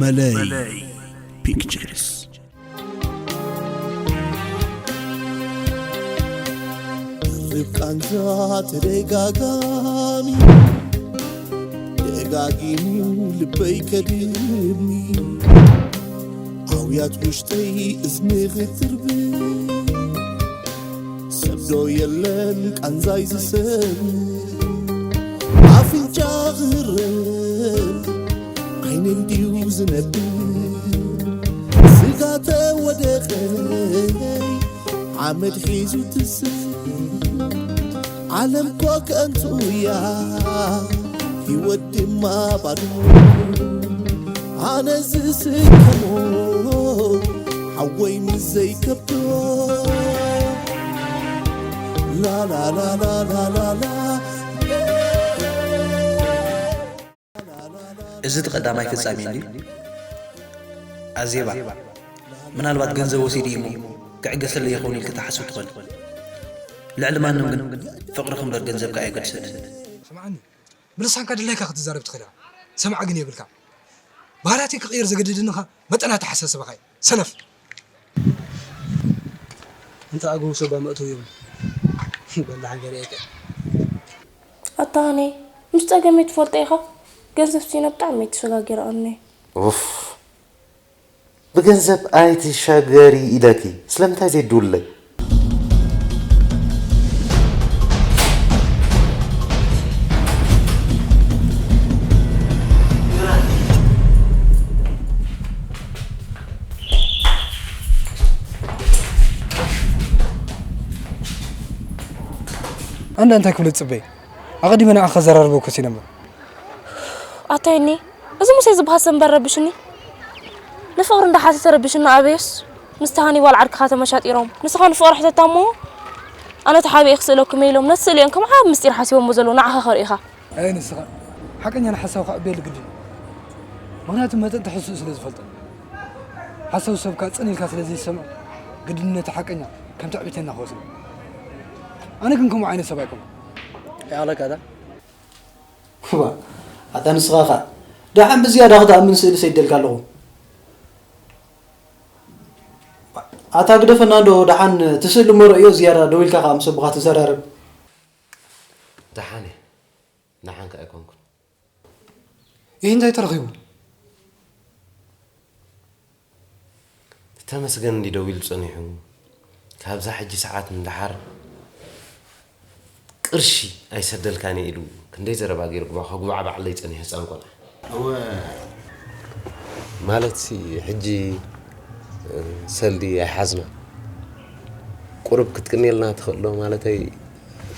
መለይ ፒክቸርስ። ቃንዛ ተደጋጋሚ ደጋጊሙ ልበይ ከድሚ ኣውያት ውሽጠይ እዝኒ ክትርብ ሰብዶ የለን ቃንዛይ ዝሰብ ኣፍንጫ ክህረብ ዓይነይ ድዩ ዝነብ ስጋ ተወደቐይ ሓመድ ሒዙ ትስእ ዓለም ኮ ከንቱ እያ ህይወት ድማ ባዶ ኣነ ዝስከሞ ሓወይ ምስ ዘይከብዶ ላላላላላላ እዚ እቲ ቀዳማይ ፍጻሜ እንድዩ። ኣዜባ፣ ምናልባት ገንዘብ ወሲዱ እዩ እሞ ክዕገሰለይ ይኸውን ኢልኪ ትሓስቢ ትኾኒ። ልዕሊ ማንም ግን ፍቕርኺ እምበር ገንዘብኪ ኣየገድሰንን። ስምዓኒ፣ ብልሳንካ ድላይካ ክትዛረብ ትኽእል ኢኻ። ሰማዒ ግን የብልካ። ባህርያተይ ክቕይር ዘገድደኒ ኸኣ መጠን ኣተሓሳስባኻ እዩ። ሰነፍ። እንተ ኣገው ሰባ መእተው እዮም። በላ ሓንገር እየ። ኣታ ሃኒ፣ ምስ ጸገመይ ትፈልጦ ኢኻ። ገንዘብ ሲኢነ ብጣዕሚ እየ ተሰጋጊረ ኣነ። ኡፍ፣ ብገንዘብ ኣይትሸገሪ ኢለኪ ስለምንታይ ዘይድውለይ? ኣንዳ እንታይ ክብል ጽበይ ኣቐዲመ ንዓኻ ከዘራርበኩስ ኢነ እምበር። ኣታ ሄኒ፣ እዚ ሙሴ ዝበሃል ሰብ እምበር ረቢሹኒ። ንፍቕሪ እንዳሓተተ ረቢሹኒ ኣበዮስ ምስቲ ሃኒባል ዓርክኻ ተመሻጢሮም። ንስኻ ንፍቕሪ ሕተታ እሞ ኣነ ተሓቢኤ ክስእለኩም እየ ኢሎም ነቲ ስእሊ እዮም ከም ዓቢ ምስጢር ሓሲቦሞ ዘለዉ ንዓኻ ከርእዩኻ። ኣየ ንስኻ ሓቀኛ ንሓሳብካ ዕቤሉ ግድን እዩ። ምኽንያቱ መጠን ትሕዝትኡ ስለ ዝፈልጦ። ሓሳዊ ሰብ ከኣ ጽን ኢልካ ስለ ዘይሰምዖ ግድን ነቲ ሓቀኛ ከም ትዕቢተኛ ክወስዶ። ኣነ ግን ከምኡ ዓይነት ሰብ ኣይኮንኩን። ይኣኽለካ እታ እዋ ኣታ ንስኻ ኸኣ ደሓን ብዝያዳ ክትኣምን ስእሊ ሰዲደልካ ኣለኹ። ኣታ ግደፈና እንዶ ደሓን እቲ ስእሊ እሞ ርእዮ ዝያዳ ደው ኢልካ ኸኣ ምስ ኣቦኻ ተዘራረብ። ደሓን እየ ደሓን ከኣ ኣይኮንኩን። ይህ እንታይ ተረኺቡ? ተመስገን እንዲ ደው ኢሉ ጸኒሑ ካብዛ ሕጂ ሰዓት ንደሓር ቅርሺ ኣይሰደልካን እየ ኢሉ ክንደይ ዘረባ ገይሩ ግባ ከጉባዕ ባዕለይ ጸኒሑ ህጻን ቆልዓ እወ ማለት ሕጂ ሰልዲ ኣይሓዝና ቁሩብ ክትቅንየልና ትኽእል ዶ ማለተይ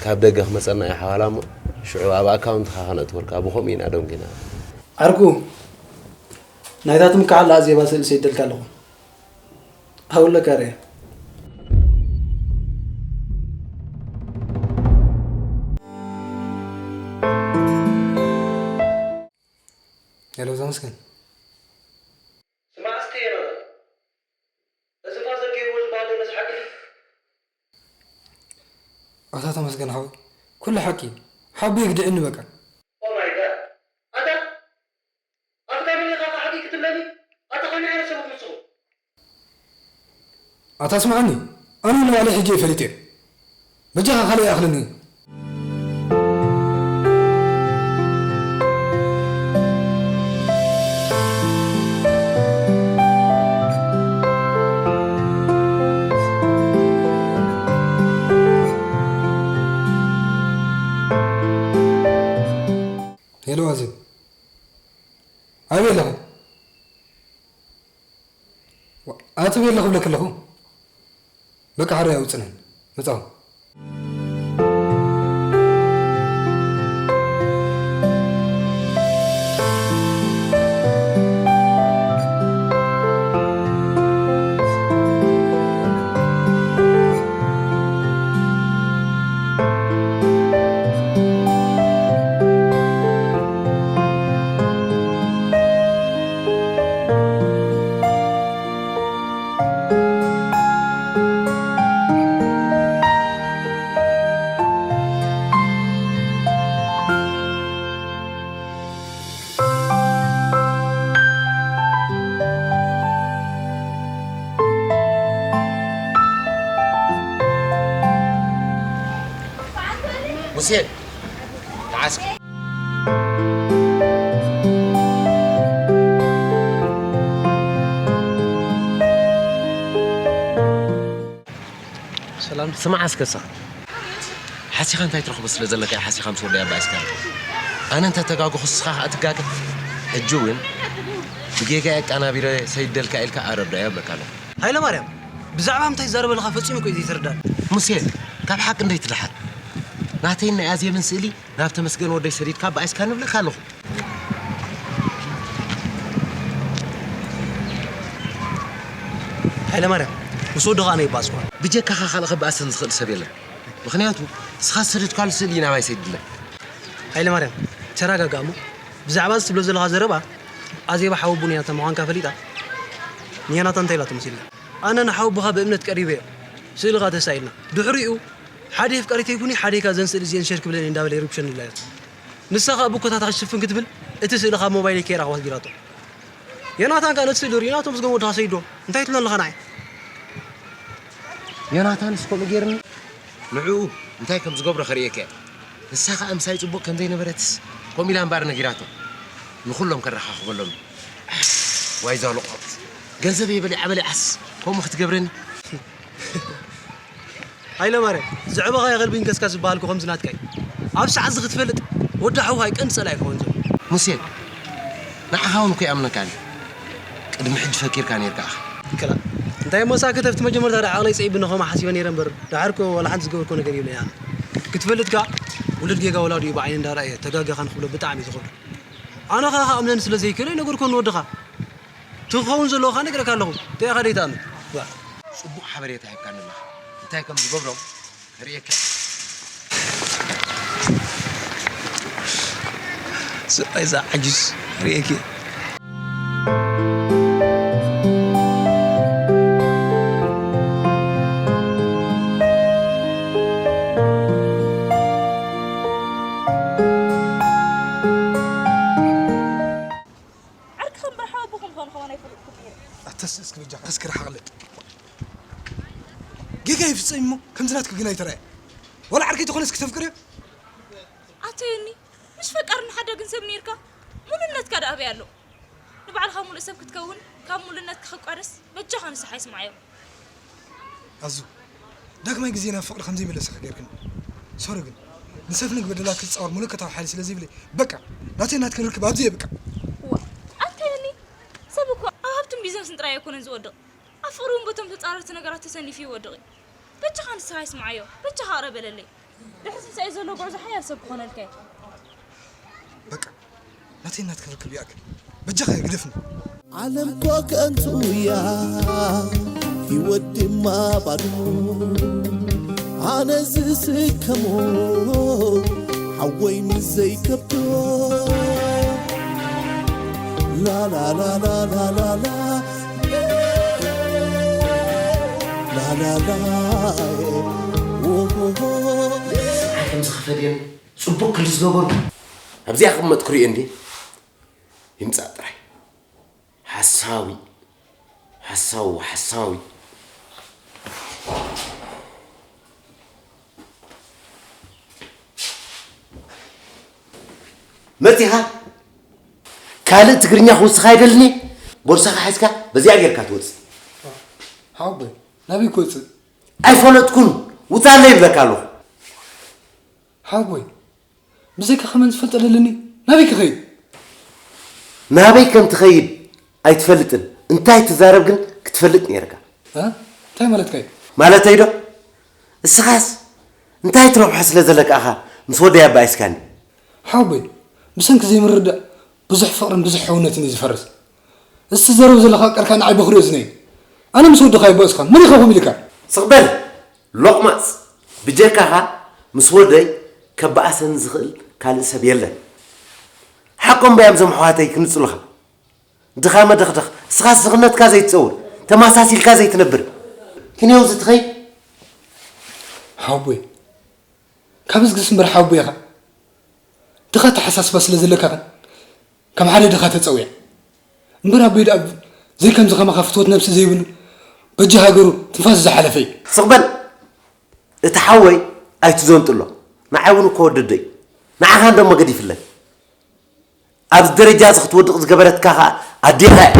ካብ ደገ ክመጸና እዩ ሓዋላ እሞ ሽዑ ኣብ ኣካውንትኻ ከነእትወልካ ብኸምኡ ኢና ደንጒና። ዓርኩ ናይታ ትምክሓላ ኣዜባ ስእሊ ሰዲደልካ ኣለኹ። ሃውለካ ርኣ። ሄሎ ዘመስገን። ስማዕ እስከ ዮናታን፣ እዚ ፋዘር ገይርዎ ዝበሃል ዶ ነዚ ሓቂ ድዩ? ኣታ ተመስገን ሓወይ፣ ኩሉ ሓቂ እዩ። ሓቡ የግድዕኒ በቃ። Oh my God! ኣታ ኣፍካ መሊእኻ ሓቂ ክትብለኒ? ኣታ ከመይ ዓይነት ሰብ ኢኹም ንስኹም? ኣታ ስምዓኒ፣ ኣነ ንባዕለይ ሕጂ እየ ፈሊጠዮ። በጃኻ ካልእ ይኣኽለኒ እዩ። ሄሎ ኣዜብ፣ ኣበይ ኣለኺ? ኣጽብየ ኣለኹ እብለኪ ኣለኹ። በቃ ሕራይ ኣውጽእኒ። መጻኹ። ሴት ንዓስኪ። ሰላም። ስማዕ እስከ ንስኻ ሓሲኻ እንታይ ትረኽቦ ስለ ዘለካ እያ ሓሲኻ ምስ ወደይ ኣባኢስካ? ኣነ እንተ ተጋገኹ ንስኻ ከኣ ትጋገ። ሕጂ እውን ብጌጋይ ኣቃናቢረ ሰይደልካ ኢልካ ኣረዳዮ እብለካ ኣለኹ። ሃይለማርያም፣ ብዛዕባ ምንታይ ዝዛረበ ዘለኻ ፈጺሙ እኮ እዩ ዘይተረዳእኒ። ሙሴ፣ ካብ ሓቂ እንደይትደሓር። ናተይን ናይ ኣዜብን ስእሊ ናብ ተመስገን ወደይ ሰዲድካ ኣባኢስካኒ እብለካ ኣለኹ። ሃይለማርያም፣ ምስ ወድኻ ኣነ ይባእስኳ። ብጀካኻ ካልእ ከባእሰኒ ዝኽእል ሰብ የለን። ምኽንያቱ፣ ንስኻ ዝሰደድካሉ ስእሊ እዩ ናባይ ሰዲድለይ። ሃይለማርያም፣ ተረጋጋእ እሞ፣ ብዛዕባ እዚ ትብሎ ዘለኻ ዘረባ፣ ኣዜባ ሓወቦ ንዮናታን ምዃንካ ፈሊጣ፣ ንዮናታን እንታይ ኢላቶ መሲልካ? ኣነ ንሓወቦኻ ብእምነት ቀሪበዮ፣ ስእልኻ ተሳኢልና። ድሕሪኡ፣ ሓደ የፍቀሪተይ ኩኒ፣ ሓደይካ እዘን ስእሊ እዚኤን ሸር ክብለን እየ እንዳበለ ይርብሸኒ ኣሎ። ንሳ ኸኣ ብኮታታ ክትሽፍን ክትብል፣ እቲ ስእሊ ካብ ሞባይለይ ከይረኸባ ኣስጊራቶ። ዮናታን ከኣ ነቲ ስእሊ ርኢናቶ ምስ ገም ወድኻ ሰይዶ። እንታይ ትብሎ ኣለኻ ንዓይ? ዮናታንስ ከምኡ ጌርኒ? ንዕኡ እንታይ ከም ዝገብሮ ከርእየካ እየ። ንሳ ኸኣ ምሳይ ጽቡቕ ከም ዘይነበረትስ ከምኡ ኢላ እምበኣር ነጊራቶ። ንኹሎም ከረኻኽበሎም። ዋይ እዛ ሎቕማጽ። ገንዘበይ በሊዓ በሊዓስ ከምኡ ክትገብረኒ? ሃይለማርያም፣ ዘዕበኻዮ ከልቢ ይንከስከስ ዝበሃል እኮ ከምዚ ናትካ እዩ። ኣብ ሰዓት እዚ ክትፈልጥ፣ ወዲ ሓውኻ እዩ ቀንዲ ጸላኢ ክኸውን ዘሎ። ሙሴ፣ ንዓኻ እውን እኮ ይኣምነካን እዩ። ቅድሚ ሕጂ ፈኪርካ ኔርካ ኢኻ። ክላ፣ እንታይ እሞ ሳክት ኣብቲ መጀመርታ ደኣ ዓቕለይ ጽዒብኒ ከምኡ ሓሲበ ኔረ እምበር፣ ደሓር እኮ ዋላ ሓንቲ ዝገበርኩ ነገር የብለይን ኣነ። ክትፈልጥ ከኣ፣ ውሉድ ጌጋ ወላዲኡ ብዓይኒ እንዳረኣየ ተጋገኻ ንኽብሎ ብጣዕሚ እዩ ዝኸብዶ። ኣነ ኸኣ ክኣምነኒ ስለ ዘይክእል ኣይነገርኩን ንወድኻ። እቲ ክኸውን ዘለዎ ከኣ ነግረካ ኣለኹ። እንታይ ኢኻ ደይትኣምን? ዋ። ጽቡቕ ሓበሬታ ሂብካኒ ኣለኻ። እንታይ ከም ዝገብሮም ከርእየካ። ሰብኣይ እዛ ዓጁዝ ከርእየኪ። ዓርክኻ እምበር ሓወቦኻ ምዃኑ ከማን ኣይፈለጥኩን ነይረ። ኣተስ እስኪ በጃኻ እስኪ ርሓቕለይ። ጌጋ ይፍጸም እሞ ከምዚ ናትኪ ግን ኣይተራእየ። ዋላ ዓርከይ ተኾነስ ክተፍቅርዮ? ኣቶ ዮኒ፣ ምሽ ፈቃርን ሓዳግን ሰብ ነይርካ፣ ሙሉነትካ ደኣ ኣበይ ኣሎ? ንባዕልኻ ሙሉእ ሰብ ክትከውን ካብ ሙሉነትካ ክቋደስ በጃኻ ንስኻ ይስምዓዮ። ኣዙ፣ ዳግማይ ግዜ ናብ ፍቕሪ ከም ዘይምለሰኺ ጌርክኒ። ሶሪ ግን፣ ንሰፍነግ በደላት ክጻወር መለኮታዊ ሓይሊ ስለ ዘይብለይ፣ በቃ፣ ናተይ ናትክን ርክብ ኣብዚ የብቅዕ። ዋእ፣ ኣንታ ዮኒ፣ ሰብ እኮ ኣብ ሃብትን ቢዝነስን ጥራይ ኣይኮነን ዝወድቕ። ኣብ ፍቕሪ እውን በቶም ተጻረርቲ ነገራት ተሰኒፉ ይወድቕ እዩ። በጃኻ ንስኻ ይስምዓዮ፣ በጃኻ ቅረ በለለይ። ድሕሪ ትንሳኤ ዘሎ ጉዕዞ ሓያል ሰብ ክኾነልካ እዩ። በቃ፣ ናተይ ናትክን ርክብ ይኣክል። በጃኻ ግደፍኒ። ዓለም እኮ ከንቱ እያ፣ ህይወት ድማ ባዶ። ኣነ ዝስከሞ ሓወይ ምስ ዘይከብዶ። ላላላላላላላ። ላላላ። ኦሆሆ። ሰብኣይ ከም ዝኸፈድየን ጽቡቕ ክሊ ዝገበሩ። ኣብዚኣ ክቕመጥ ክርእዮ እንዴ? ይምጻእ ጥራይ። ሓሳዊ። ሓሳዊ፣ ሓሳዊ። መጺኻ? ካልእ ትግርኛ ክውስኻ ኣይደልን እየ። ቦርሳኻ ሒዝካ በዚኣ ጌርካ ትወጽእ። ሓወቦይ፣ ናበይ ክወጽእ? ኣይፈለጥኩን። ውጻለይ ይብለካ ኣለኹ። ሓወቦይ፣ ብዘይካ ከመን ዝፈልጦ ደለኒ? ናበይ ክኸይድ? ናበይ ከም ትኸይድ ኣይትፈልጥን። እንታይ ትዛረብ ግን ክትፈልጥ ነይርካ። እ? እንታይ ማለትካ እዩ? ማለተይ ዶ? እስኻስ እንታይ ትረብሖ ስለ ዘለካ ኢኻ ምስ ወደይ ኣባኢስካኒ? ሓወቦይ፣ ብሰንኪ ዘይምርድዳእ ብዙሕ ፍቕርን ብዙሕ ሕውነትን እዩ ዝፈርስ። እዚ ትዛረቦ ዘለኻ ቀርካ ንዓይ በኹሪ እዝነይ። ኣነ ምስ ወድኻ ይባእስኻ። መን ኢኻ ከምኡ ኢልካ? ስቕ በል ሎቕማጽ። ብጀካኻ ምስ ወደይ ከባእሰኒ ዝኽእል ካልእ ሰብ የለን። ሓቆም ባ እዮም እዞም ኣሕዋተይ ክምጽሉኻ። ድኻ መደኽደኽ፣ እስኻስ ድኽነትካ ዘይትጸውር፣ ተማሳሲልካ ዘይትነብር። ክንየው ዝትኸይ ሓወቦይ፣ ካብ እዝግስ እምበር ሓወቦይ ኢኻ። ድኻ ኣተሓሳስባ ስለ ዘለካ ኸን ካብ ሓደ ድኻ ተጸውያ። እምበር ኣቦይ ደኣ ዘይከምዚ ከማኻ ፍትወት ነብሲ ዘይብሉ በጃ ሃገሩ ትንፋስ ዝሓለፈ እዩ። ስቕ በል። እቲ ሓወይ ኣይትዘንጥሎ። ንዓይ እውን እኮ ወደደይ፣ ንዓኻ እንዶ መገድ ይፍለን። ኣብዚ ደረጃ እዚ ክትወድቕ ዝገበረትካ ኸኣ ኣዴኻ እያ።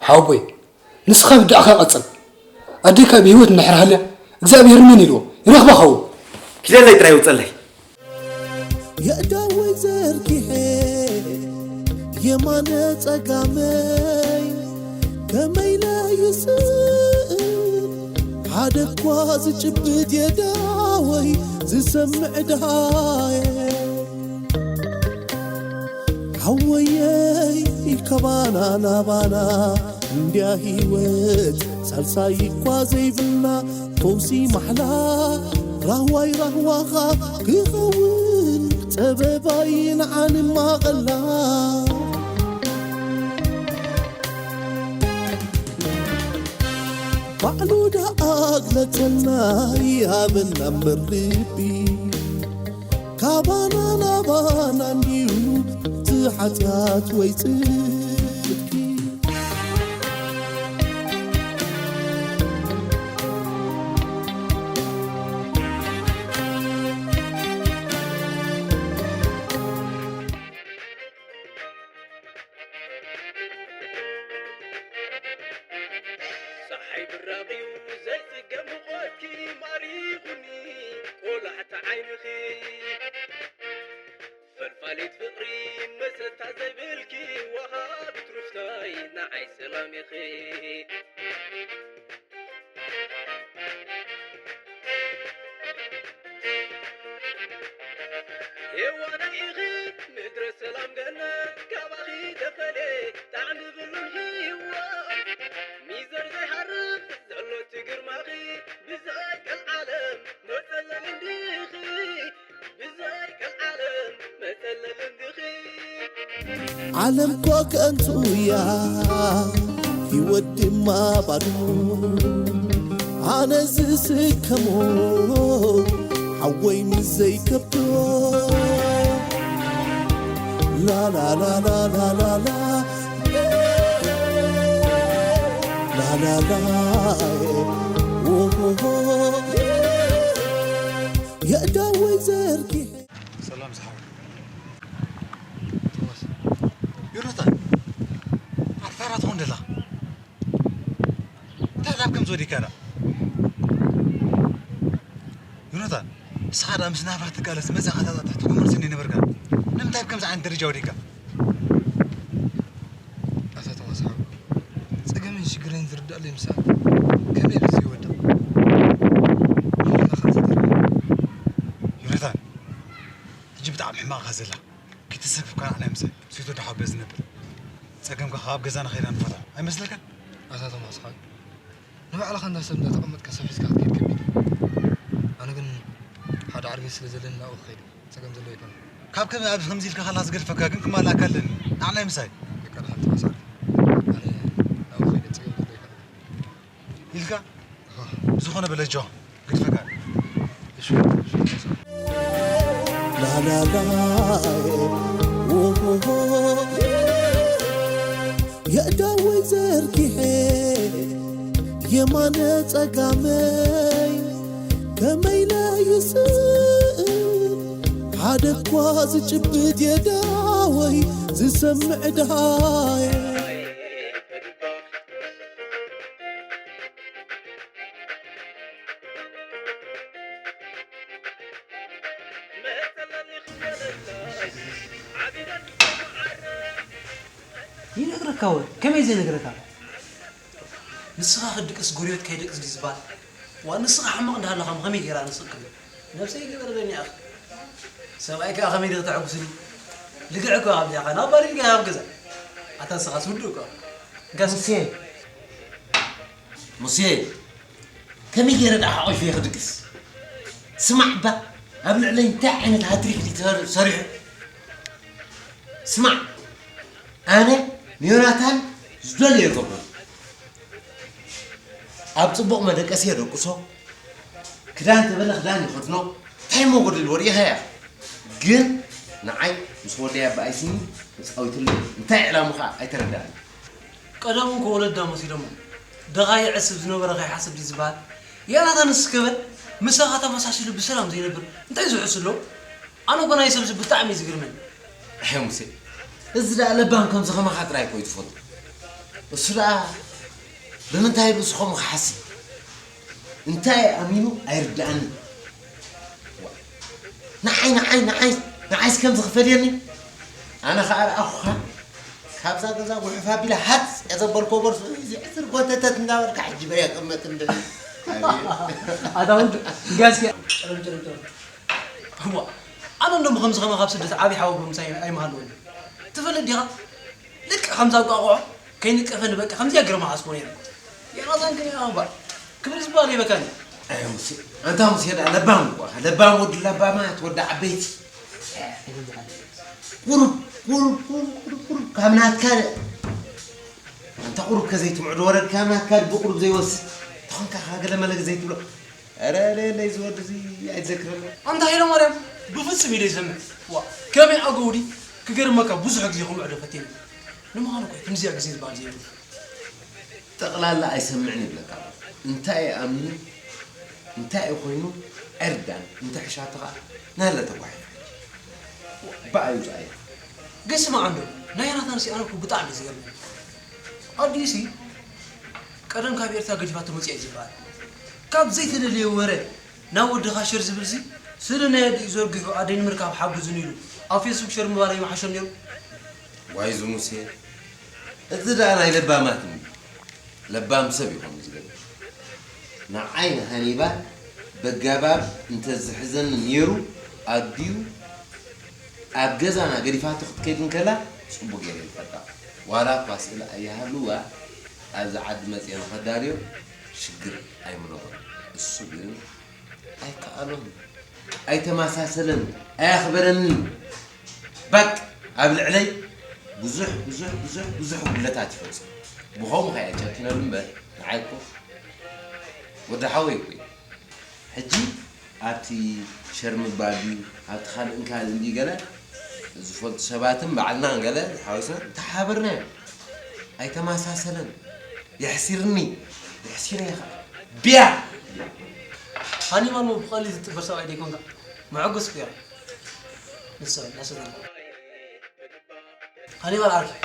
ሓወቦይ፣ ንስኻ ብዳዕኻ ቀጽል። ኣዴካ ብህይወት እንድሕር ሃልያ እግዚኣብሔር መን ኢልዎ ይረኽባ ኸውን። ኪደለይ ጥራይ ውጸለይ። የእዳወይ ዘርጊሐ የማነ ጸጋመይ ከመይ ኢለ ይስእል ሓደ እኳ ዝጭብጥ የእዳወይ ዝሰምዕ ድሃየ ሓወየይ ካባና ናባና እንድያ ህይወት ሳልሳይ እኳ ዘይብልና ፈውሲ ማሕላ ራህዋይ ራህዋኻ ክኸውን ጸበባይ ንዓንማቐላ ባዕሉ ደኣ ግለጸልና ይሃበና እምበር ልቢ ካባና ናባና እንድዩ እቲ ሓጢኣት ወይ ጽድቂ ጸሓይ ብራቕዩ ዘይጽገም ሙቐትኪ ማሪኹኒ ቆላሕቲ ዓይንኺ ፈልፋሊት ፍቕሪ መሰታ ዘይብልኪ ወሃቢት ሩፍታይ ንዓይ ሰላም ኢኺ ሄዋነይ ኢኺ ምድረ ሰላም ገነት ካባኺ ተፈልየ ጣዕሚ ብሉን ሂወት ሚዛን ዘይሃርፍ ዘሎ እቲ ግርማኺ ብዘይ ቀልዓለም መጸለሊ እንዲኺ ብዘይ ቀልዓለም መጸለሊ እንዲኺ ዓለም ኮ ከንቱ እያ ህይወት ድማ ባዶ ኣነ ዝስከሞ ሓወይ ምስ ዘይከብዶ ላላላላላላ ላላላ የእዳወይ ዘርጊሐ ሰላም ዝሓወይ ዮናታን፣ ኣታ ፋራ ትኾን ደላ እንታይ ላብ ከም ዝወዲካ ዳ ዮናታን፣ ንስኻ ዳ ምስ ናብራ ትቃለስ መጻኻ ታታ ትሕቲ ኮመርስ እንደ ነበርካ ንምንታይ ከምዚ ዓይነት ደረጃ ወዲካ? ኣታ ቶማስ ሓው ጸገመይን ሽግረይን ዝርዳእ ለይምሳል ከመይ ኢሉ ዘይወድቕ ንመላኻ ዘተርፍ ዮናታን፣ ሕጂ ብጣዕሚ ሕማቕ እኻ ዘላ። ከይተሰከፍካ ንዓና ምሳይ ምስ ወዲ ሓወቦይ ዝነብር ጸገምካ ከኣ ኣብ ገዛና ከይዳ ንፈትሖ ኣይመስለካን? ኣታ ቶማስ ሓው ንባዕልኻ እንዳ ሰብ እንዳ ተቐመጥካ ሰብ ሒዝካ ክትከይድ ከቢድ እዩ። ኣነ ግን ሓደ ዓርኪ ስለ ዘለኒ ናብኡ ክኸይድ እየ። ጸገም ዘለዎ ኣይኮነን። ካብ ከመይ ኣብ ከምዚ ኢልካ ከላ ዝገድፈካ ግን ክማልኣካ ኣለኒ። ንዓናይ ምሳይ። በቃ ደሓን ተመሳሪ። ኣነ ናብኡ ከይደ ጸገም ዘለዎ ኣይኮነን። ኢልካ? ኣዎ። ብዝኾነ በለ ጆ ግድፈካ። እሺ። እሺ፣ ተመሳሪ። ላላላ ዎሆሆ የእዳወይ ዘርጊሐ የማነ ጸጋመይ ከመይ ኢለ ይስእል ሓደ እኳ ዝጭብጥ የእዳወይ ዝሰምዕ ድሃየ ይነግረካ ወ ከመይ ዘይነግረካ ንስኻ ክትድቅስ ጎረቤትካ ይደቅስ ድዩ ዝበሃል ዋ ንስኻ ሕማቕ እንዳሃለኻ ከመይ ገይራ ንስቕ ክብል ነብሰይ ገበረለኒ ኣኺ ሰብኣይ ከኣ ከመይ ዲኺ ተሐጉስኒ ልግዕ እኮ ኣብዚኣ ኸኣ ናብ ባር ኢልካ ኣብ ገዛ ኣታ ንስኻስ ውዱእ እኮ እንካስ ሙሴ ሙሴ ከመይ ገይረ ደኣ ሓቒፈ ክድቅስ ስማዕ እባ ኣብ ልዕለይ እንታይ ዓይነት ሃትሪክ ድዩ ሰሪሑ ስማዕ ኣነ ንዮናታን ዝደልዮ ይገብሮ ኣብ ጽቡቕ መደቀሲ የደቅሶ ክዳን ተበለ ክዳን ይኸድኖ እንታይ እሞ ጎዲልዎ ርኢኻያ ግን ንዓይ ምስ ወደይ ኣበኣይስኒ ተጻዊትሉ እንታይ ዕላምኡ ከኣ ኣይተረድኣንን። ቀደም እኮ ወለድና መሲሎሞ ድኻ ይዕስብ ዝነበረ ከይሓስብ ድዩ ዝበሃል ዮናታን እስከ በል፣ ምሳኻ ተመሳሲሉ ብሰላም ዘይነብር እንታይ ዝውሕስ ኣሎ? ኣነ እኮ ናይ ሰብዚ ብጣዕሚ እዩ ዝግርመኒ። ኣይ ሙሴ፣ እዚ ደኣ ለባም ከምዚ ከማኻ ጥራይ እኮ እዩ ዝፈልጦ። እሱ ደኣ ብምንታይ ርእሱ ከምኡ ክሓስብ? እንታይ ኣሚኑ ኣይርድኣንን። ንዓይ፣ ንዓይ፣ ንዓይ፣ ንዓይስ ከምዚ ክፈልየኒ? ኣነ ኸኣ ረኣኹኻ፣ ካብዛ ገዛ ጉሕፍ ኣቢለ ሃጽ እየ ዘበልኮ ቦርሱ እዚ ዕስር ጎተተት እንዳበልካ ሕጂ በይ ኣቐመጥ እንደ። ኣቤት። ኣታ ወዲ፣ ጋስኪ፣ ጨለም፣ ጨለም፣ ጨለም። እዋ፣ ኣነ እንደሞ ከምዚ ከማኻ ኣብ ስደት ዓቢ ሓወቦ ምሳይ ኣይምሃለወኒ። ትፈልጥ ዲኻ? ልክዕ ከምዛ እንቋቑሖ ከይንቀፈኒ በቃ ከምዚኣ ግርማ ሓስቦ ነይረ። ዮናታን ግን ያው እምበር ክብሪ ዝበሃል የበካኒ። ኣይ ሙሴ፣ ኣንታ ሙሴ ደኣ ለባም እኮ ኢኻ። ለባም ወዲ ለባማት፣ ወዲ ዓበይቲ። ቁሩብ፣ ቁሩብ፣ ቁሩብ፣ ቁሩብ፣ ቁሩብ፣ ቁሩብ ካብ ናትካ ደ-፣ ኣንታ ቁሩብ ከዘይትምዕዶ ወረድ ካብ ናትካ ደ-፣ ብቁሩብ ዘይወስድ። ተኾንካ ኸዓ ገለ መለ ዘይትብሎ። ኧረ ለየለይ ዝወዲ እዚ ኣይትዘክረና። ኣንታ ሃይለማርያም ብፍጹም ኢደ ይሰምዕ። ዋ፣ ከመይ ኣገውዲ ክገርመካ ብዙሕ ግዜ ክምዕዶ ፈቲነ። ንምዃኑ እኮ ከምዚኣ ግዜ ዝበሃል ዘይብሉ። ጠቕላላ ኣይሰምዕን ይብለካ ኣሎ። እንታይ እዩ ኣምኒ፣ እንታይ እዩ ኮይኑ ኣይርዳን። እንተ ሕሻቱ ኸዓ ናለ ተጓሒፈ። ብኣይ ውፃእ እየ። ግን ስማዕ እንዶ፣ ናይ ዮናታንሲ ኣነ እኮ ብጣዕሚ እዩ ዝገርመኒ። ኣዲኡሲ ቀደም ካብ ኤርትራ ገዲፋቶ መፂኣ እዩ ዝበሃል። ካብ ዘይተደለየ ወረ ናብ ወድኻ ሸር ዝብልሲ፣ ስእሊ ናይ ኣዲኡ ዘርጊሑ ኣደይ ንምርካብ ሓግዙኒ ኢሉ ኣብ ፌስቡክ ሸር ምባል ኣይምሓሾን ነይሩ? ዋይ እዚ ሙሴ፣ እዚ ደኣ ናይ ለባማት እዩ። ለባም ሰብ እዩ ከምኡ ዝገብር። ንዓይ ንሃኒባል በጋባብ እንተዝሕዘኒ ነይሩ፣ ኣዲኡ ኣብ ገዛና ገዲፋቶ ክትከይድ እንከላ ጽቡቕ ገይረ ይፈልጣ። ዋላ እኳ ስእሊ ኣይሃልዋ፣ ኣብዚ ዓዲ መጺኤ ንኸዳልዮ ሽግር ኣይምነበሮን። እሱ ግን ኣይከኣሎን፣ ኣይተመሳሰለን፣ ኣየኽበረንን። ባቅ ኣብ ልዕለይ ብዙሕ፣ ብዙሕ፣ ብዙሕ፣ ብዙሕ ጉድለታት ይፈጽም። ብኸምኡ ከኣ እየ ጨኪነሉ እምበር፣ ንዓይ እኮ ወዲ ሓወይ እኮ እዩ። ሕጂ ኣብቲ ሸር ምባል ድዩ፣ ኣብቲ ካልእን ካልእን ድዩ ገለ ዝፈልጡ ሰባትን ባዕልናን ገለ ሓዊስና እንተሓባበርናዮ ኣይተመሳሰለን። የሕሲርኒ፣ የሕሲረ እየ ኸዓ። ቢያ! ሃኒባል እሞ ብቐሊል ዝጥፈር ሰብኣይ ደይኮንካ። መዐጎስ እኮ እያ። ንሳ፣ ናሰተና። ሃኒባል ዓርከይ፣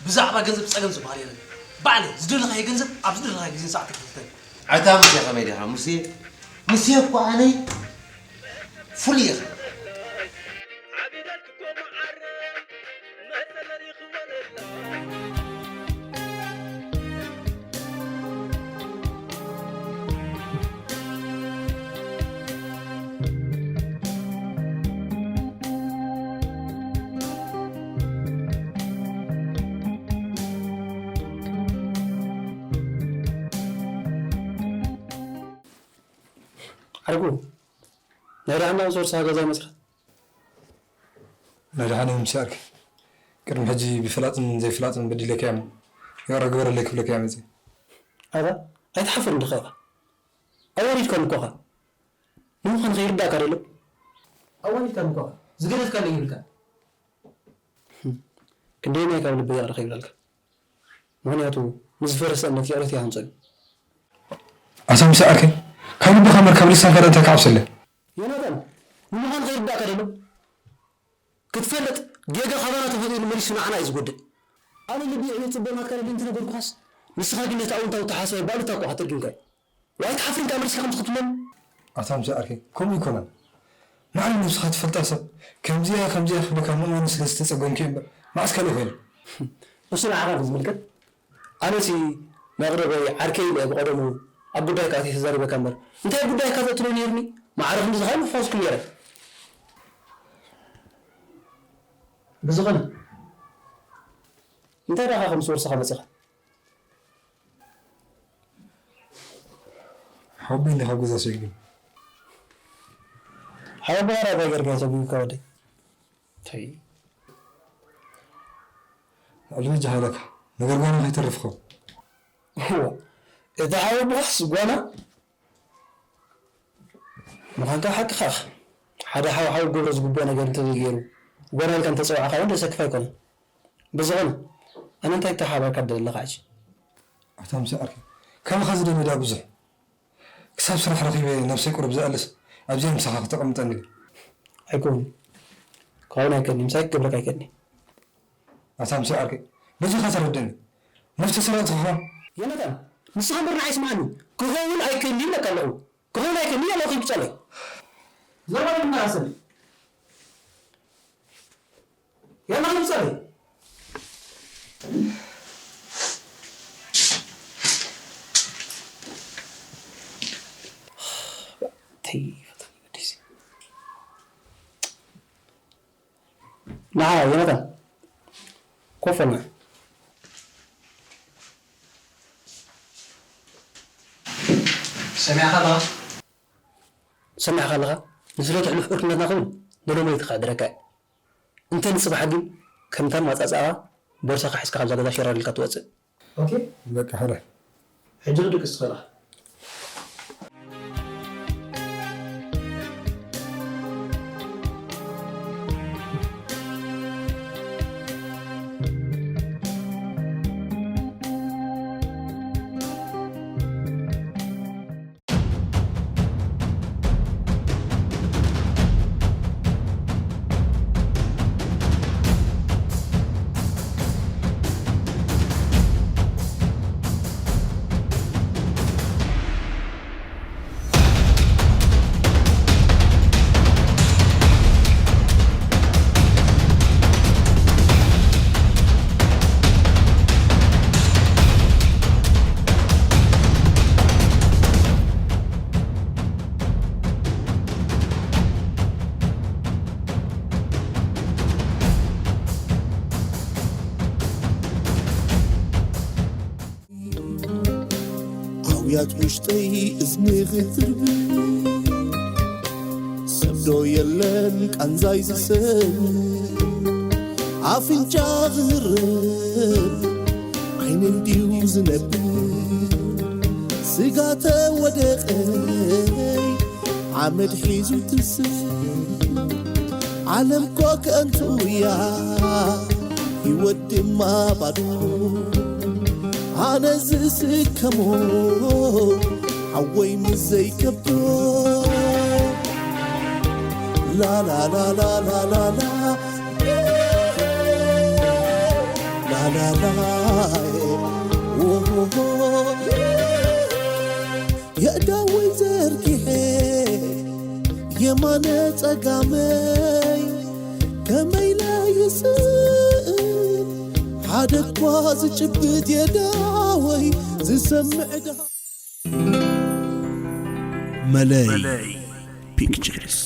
ብዛዕባ ገንዘብ ጸገም ዝበሃል የለን። ባዕለይ ዝደለኻዮ ገንዘብ ኣብ ዝደለኻዮ ግዜን ሰዓትን ክፍልተኒ። ኣታ ሙሴ ከመይ ዲኻ? ሙሴ፣ ሙሴ እኮ ኣነ ፍሉይ ኢኻ። ዓርኩ፣ ናይ ደሓን ምስ ወርሳ ገዛ መጺኻ? ናይ ደሓን እዮም ምስ ዓርከይ። ቅድሚ ሕጂ ብፍላጥን ዘይፍላጥን በዲለካ እየ እሞ፣ ይቕረ ግበረለይ ክብለካ እየ መጺአ። ኣታ፣ ኣይትሓፍርን ዲኻ ኢኻ? ኣዋሪድካኒ እኮ ኢኻ። ንምዃኑ ከይርዳእካ ደሎ? ኣዋሪድካኒ እኮ ኢኻ። ዝገደፍካለይ ይብልካ። ክንደየናይ ካብ ልበይ ይቕረ ከይብለልካ? ምኽንያቱ ንዝፈረሰ እምነት ይቕሬታ ይሃንጾ እዩ። ኣታ ሙሴ ዓርከይ፣ ካብ ልብኻ እምበር ካብ ልሳንካ እንታይ ክዓብሰለ? ዮናታን፣ ንምዃኑ ከይርዳእካ ደሎ? ክትፈልጥ፣ ጌጋ ካባና ተፈጢሩ መሊሱ ንዓና እዩ ዝጎድእ። ኣነ ልቢ ይዕዮ ጽቡቕ ናትካ ደሊ እንተነገርኩኻስ፣ ንስኻ ግን ነቲ ኣወንታዊ ኣተሓሳስባይ ባሉታ እኮ ኢኻ ተርጊምካዮ። ዋይ ትሓፍር እንካ መሊስካ ከምዚ ክትብለኒ? ኣታ ሙሴ ዓርከይ፣ ከምኡ ኣይኮነን። ማዕረ ነብስኻ ትፈልጣ ሰብ፣ ከምዚኣ ከምዚኣ ክብለካ ምእማኑ ስለ ዝተጸገምኩ እየ እምበር፣ መዓስ ካልእ ኮይኑ? እሱ ንዓኻ ድዩ ዝምልከት? ኣነሲ መቕረበይ ዓርከይ ኢለ ብቐደሙ ኣብ ጉዳይካ ኣትየ ተዛሪበካ እምበር፣ እንታይ ጉዳይካ ዘእትሎ ነይሩኒ? ማዕረ ክንዲ ዝኸውን ምፈወስኩ ነይረ። ብዝኾነ፣ እንታይ ደኣ ከም ዝወርሰኻ መጺኻ? ሓወቦይ እንዲኻ ኣብ ገዛ ሰጒጉ። ሓወቦኻ እንታይ ጌርካ እዩ ሰጒጉካ ወደይ? ተይ። ልዕሊ በጃ ሃይለካ፣ ነገር ጓና ከይተርፍ ኸው። እዋ፣ እቲ ሓወቦኻስ ጓና ምዃንካ ሓቅኻ ኢኻ። ሓደ ሓው ሓው ክገብሮ ዝግብኦ ነገር እንተዘይገይሩ፣ ጓና ኢልካ እንተጸዋዕካዮ እውን ዘሰክፍ ኣይኮነን። ብዝኾነ፣ ኣነ እንታይ ክተሓባበረካ ትደሊ ኣለኻ ሕጂ? ኣታ ሙሴ ዓርከይ፣ ካባኻ ዝደሊ ዳ ብዙሕ። ክሳብ ስራሕ ረኺበ ነብሰይ ቁሩብ ዝኣልስ ኣብዚኣ ምሳኻ ክተቐምጠኒ። ኣይኮን። ክኸውን ኣይከኒ፣ ምሳይ ክገብረካ ኣይከኒ። ኣታ ምሳይ ዓርከይ፣ በጃኻ ተረደኒ። መፍተ ሰራቂ ትኾን። ዮናታን፣ ንስኻ እምበር ንዓይ ስምዓኒ። ክኸውን ኣይከኒ ይብለካ ኣለኹ። ክኸውን ኣይከኒ ኣለኹ ይብጸለይ። ዘረባ ምናሰል። ያላ ይብጸለይ። ተይ፣ ፈጣሪ ቅዱስ። ንዓ ዮናታን፣ ኮፍ በልና። ሰሚዕካ ኣለኻ? ሰሚዕካ ኣለኻ? ንስለ ትሕልፍ ዕርክነትና ኸውን ንሎመይቲ ከዕድረካ እየ። እንተ ንጽባሕ ግን ከምታ ማጻጻዋ ቦርሳኻ ሒዝካ ካብዛ ገዛ ሸራር ኢልካ ትወጽእ። ኦኬ? በቃ፣ ሕረ። ሕጂ ክድቅስ ትኽእል ኢኻ። ኣውያት ውሽጠይ እዝኒ ክትርብ፣ ሰብ ዶ የለን ቃንዛይ ዝሰም፣ ኣፍንጫ ዝህርብ፣ ዓይነይ ድዩ ዝነብ፣ ስጋ ተወደቐይ ሓመድ ሒዙ ትስእ፣ ዓለም ኮ ከንቱ እያ፣ ህይወት ድማ ባዶ። ኣነ ዝስከሞ ሓወይ ምስ ዘይከብዶ። ላላላላላላላ። ላላላ። ኦሆሆ። የእዳወይ ዘርጊሐ የማነ ጸጋመይ ከመይ ኢለ ይስእል ሓደ እኳ ዝጭብጥ የእዳወይ ዝሰምዕ ድሃ። መለይ ፒክቸርስ።